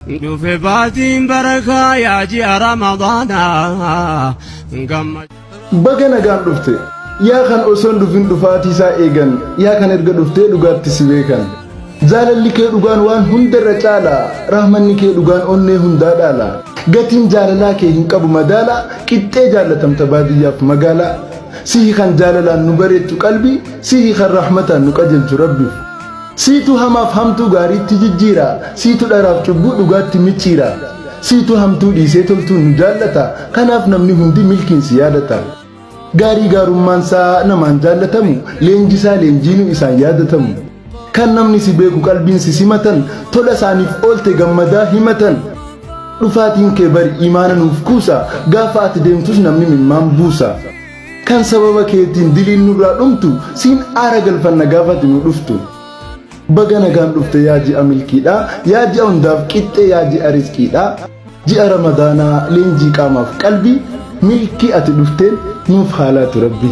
Dhufe baatiin barakaa yaa ji'a Ramadaanaa. Baga nagaan dhufte. Yaa kan osoo hin dhufin dhufaatii isaa eegan, yaa kan erga dhuftee dhugaatti si beekan. Jaalalli kee dhugaan waan hundarra caala, rahmanni kee dhugaan onnee hundaa dhaala. Gatiin jaalalaa kee hin qabu madaala, qixxee jaallatamta baadiyyaaf magaalaa. Sihi kan jaalalaan nu bareechu qalbii, sihi kan rahmataan nu qajeelchu Rabbiif. Siitu hamaaf hamtuu gaariitti jijjiira, siitu dharaaf cubbuu dhugaatti micciira. Siitu hamtuu dhiisee toltuun nu jaallata, kanaaf namni hundi milkiin si yaadata. Gaarii gaarummaan isaa namaan jaallatamu, leenjisaa leenjiinuu isaan yaadatamu. Kan namni si beeku qalbiin si simatan, tola isaaniif oolte gammadaa himatan. Dhufaatiin kee bari imaana nuuf kuusa, gaafa ati deemtus namni mimmaan buusa. Kan sababa keetiin diliin nurraa dhumtu, siin aara galfanna gaafa ati nu dhuftu. Baga nagaan dhufte yaa ji'a milkiidha, yaa ji'a hundaaf qixxee yaa ji'a rizqiidha. Ji'a Ramadaanaa leenjii qaamaaf qalbii, milkii ati dhufteen nuuf haa laatu Rabbi.